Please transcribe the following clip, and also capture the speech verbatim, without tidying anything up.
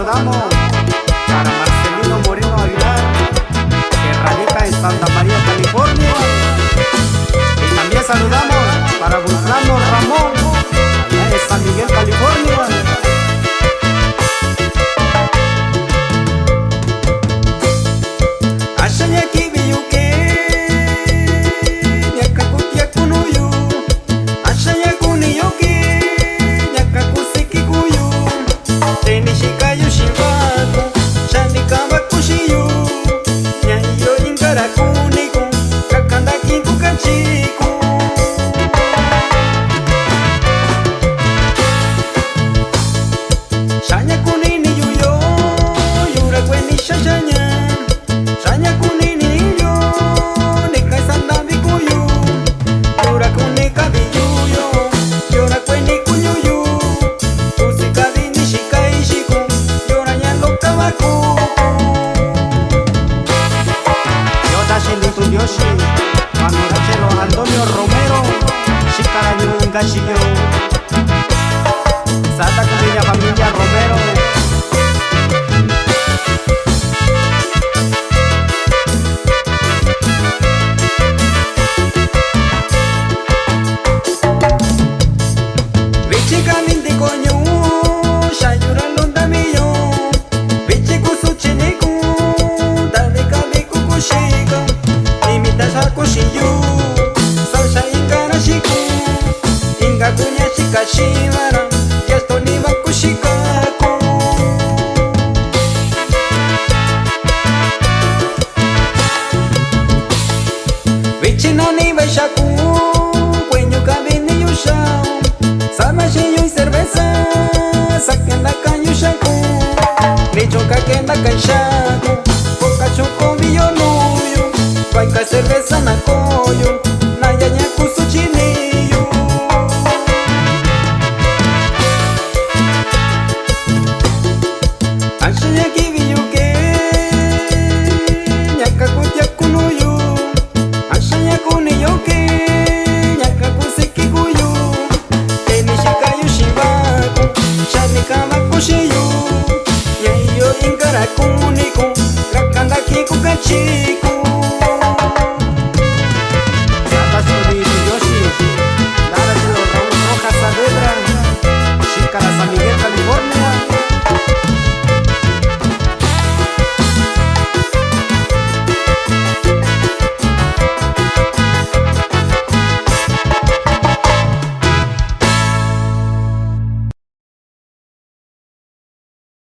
Saludamos para Marcelino Moreno Aguilar, que radica en Santa María, California. Y también saludamos para Gustavo Ramón, allá de San Miguel, California. Asha ña kibiyuke, ña kakutia kunuyu. Asha ña kuniyoke, ña kakusiki kuyu. Teni shikayu shibaku, shani kaba kushiyu. Ña iyo ingara kuniku, kakanda kinku kachiku. Shaña kunini yuyo, yura kweni shashaña. Shaña kunini yo, nika sanda bikuyu. Yura kuni kabi yuyo, yura kweni kuñuyu. Kusi kabi ni shikai shiku, yura ña loka baku. Yo dashi litu Yoshi, Manurachelo Antonio Romero, shikara ñunga shiyo. Santa Cruz, familia Romero. Vichika mindi koñu, shayura londa miyo. Vichi kusu chiniku, davi kavi kukushika. Imita shakushiyu, sasha ingara shiku. Inga kuña shika shibara, yasto ni bakushikaku. Vichi nani baishaku,